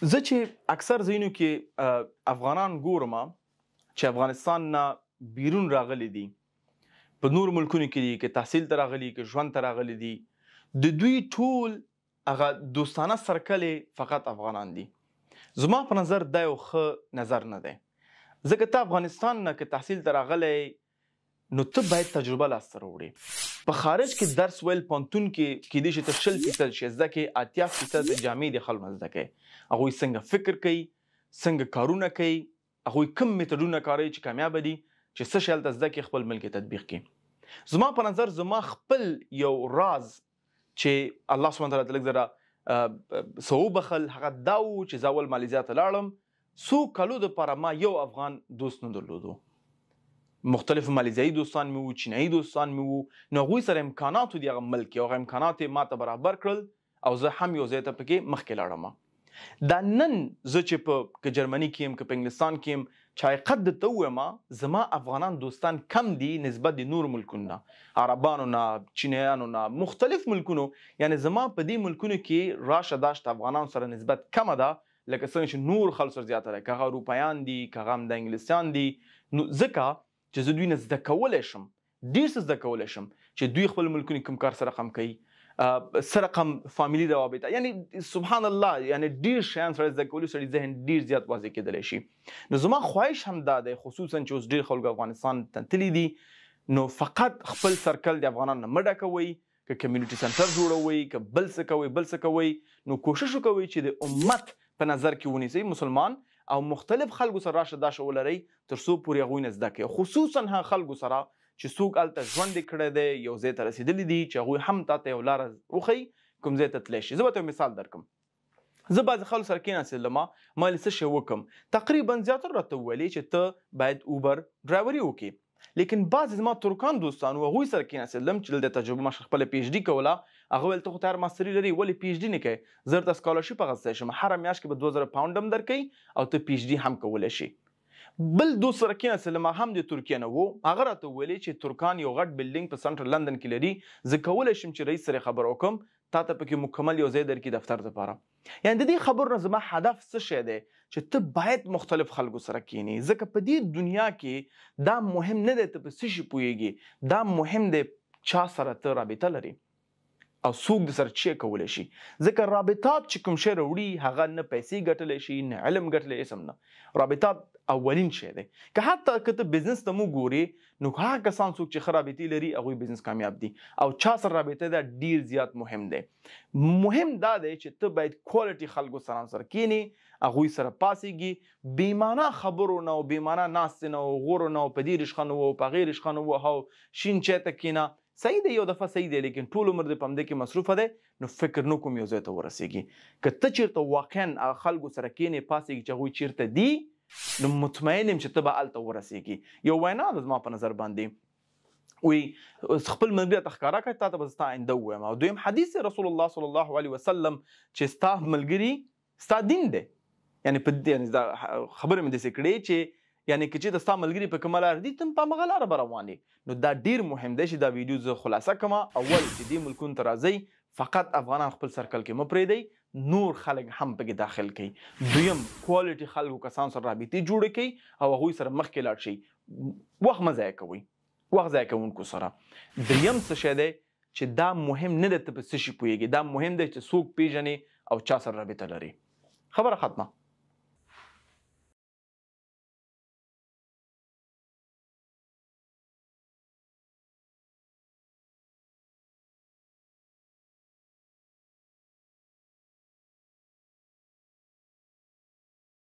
زه چې اکثر ځایونو کې افغانان ګورم چې افغانستان نه بیرون راغلي دي، په نور ملکونو کې دي، که تحصیل ته راغلي، که ژوند ته راغلي دي، د دوی ټول هغه دوستانه circle فقط افغانان دي. زما په نظر دا یو ښه نظر نه دی، ځکه ته افغانستان نه که تحصیل ته راغلی نو ته باید تجربه لاسته راوړې. په خارج کې درس ویل پوهنتون کې کېدای شي ته 20% شی زده کړې، 80% د جامع د خلکو نه زده کړې، هغوی څنګه فکر کوي، څنګه کارونه کوي، هغوی کوم میتودونه کاروي چې کامیابه دي، چې څه شی هلته زده کړې خپل ملک کې تطبیق کړي. زما په نظر زما خپل یو راز چې الله سبحانه وتعالی ته لږ ذره څه وبخښل، هغه دا و چې زه اول مالیزیا ته لاړم، څو کلو دپاره ما یو افغان دوست نه درلودو. مختلف مالیزیایي دوستان مې وو، چینایي دوستان مې وو، نو هغوی سره امکاناتو دي هغه ملک کې، هغه امکانات یې ما ته برابر کړل او زه هم یو ځای ته پکې مخکې لاړم. دا نن زه چې په که جرمني کې یم، که په انګلستان کې یم، چې حقیقت درته ووایم زما افغانان دوستان کم دي نسبت د نورو ملکونو نه، عربانو نه، چینایانو نه، مختلف ملکونو. یعنې زما په دې ملکونو کې راشه داشته افغانانو سره نسبت کمه ده لکه څنګه چې نور خلکو سره زیاته ده، که هغه اروپایان دي، که هغه هم د انګلیسیان دي. نو ځکه چې زه دوی نه زده کولی شم، ډېر څه زده کولی شم چې دوی خپل ملکونو کوم کار سره رقم کوي، څه رقم فامیلي روابط، یعنی سبحان الله، یعنی ډېر شیان سړی زده کولی، سړي ذهن ډېر زیات واضح کېدلی شي. نو زما خواهش هم دا دی، خصوصا چې اوس ډېر خلک افغانستان ته تللي دي، نو فقط خپل circle د افغانانو نه مه ډکوئ، که community center جوړوئ، که بل څه کوئ، بل څه کوئ، نو کوشش وکوئ چې د امت په نظر کې ونیسئ مسلمان او مختلف خلکو سره راشه داشه ولرئ تر څو پورې هغوی نه زده کړئ، خصوصا هغه خلکو سره چې څوک هلته ژوند یې کړی دی، یو ځای ته رسېدلي دي، چې هغوی هم تا ته یو لاره وښیي کوم ځای ته تللی شي. زه به ته یو مثال درکړم. زه بعضې خلکو سره کېناستلم، ما ویل څه شی وکړم، تقریبا زیاتره راته وویلې چې ته باید اوبر ډرایوري وکړې. لیکن بعضې زما ترکان دوستان وو، هغوی سره کېناستلم چې دلته تجربه ما خپله PhD کوله، هغه ویل ته خو تیار ماستري لرې، ولې PhD نه کوې؟ زه درته scholarship اخیستی شم، هره میاشت کې به 2000 پاونډ هم درکوي او ته PhD هم کولی شي. بل دوست سره کېناستلم، هم د ترکیې نه وو، هغه راته وویلې چې ترکان یو غټ building په central لندن کې لري، زه کولی شم چې رئیس سره خبره وکړم، تا ته پکې مکمل یو ځای درکړي دفتر دپاره. یعنې د دې خبرو نه زما هدف څه شی دی چې ته باید مختلف خلکو سره کینی، ځکه په دې دنیا کې دا مهم نه دی ته په څه شي پوهېږي، دا مهم دی چا سره ته رابطه لرې او څوک د سره چی کولی شي. ځکه رابطات چې کوم شی راوړي هغه نه پیسې ګټلی شي، نه علم ګټلی شي، هم نه. رابطات اولین شی دی. که حتی که ته business ته مو ګورې نو هغه کسان څوک چې ښه رابطې لري هغوی business کامیاب دي، او چا سره رابطه ده ډیر زیات مهم دی. مهم دا دی چې ته باید quality خلکو سره سره کینې، هغوی سره پاڅېږي، بې معنا خبرو نه او بې معنا ناستې نه او غورو نه او په دې ریشخند وو او په هغې ریشخند وو او شین چای ته کښېنه. صحیح دی یو دفعه صحیح دی، لیکن ټول عمر دې په همدې کې مصروفه دی، نو فکر نه کوم یو ځای ته ورسېږي. که ته چېرته واقعا هغه خلکو سره کښېنې پاڅېږي چې هغوی چېرته دي، نو مطمئن یم چې ته به هلته ورسېږي. یو وینا ده زما په نظر باندې، وی خپل ملګري راته ښکاره کړه، تا ته به ستا آینده ووایم. او دویم حدیث دی رسول الله صلی الله علیه وسلم چې ستا ملګري ستا دین دی، یعنې په دې، یعنې دا خبرې مې داسې کړې چې یعنې که چېرته ستا ملګري په کومه لاره دي، ته هم په همغه لاره به روان یې. نو دا ډېر مهم دی چې دا ویډیو زه خلاصه کړم. اول چې دې ملکونو ته راځئ، فقط افغانان خپل circle کې مه پرېږدئ، نور خلک هم پکې داخل کړئ. دویم quality خلکو کسان سره رابطې جوړې کړئ او هغوی سره مخکې لاړ شئ، وخت مه ضایع کوئ، وخت ضایع کوونکو سره. دریم څه شی دی چې دا مهم نه دی ته په څه شي پوهېږې، دا مهم دی چې څوک پېژنې او چا سره رابطه لرې. خبره ختمه.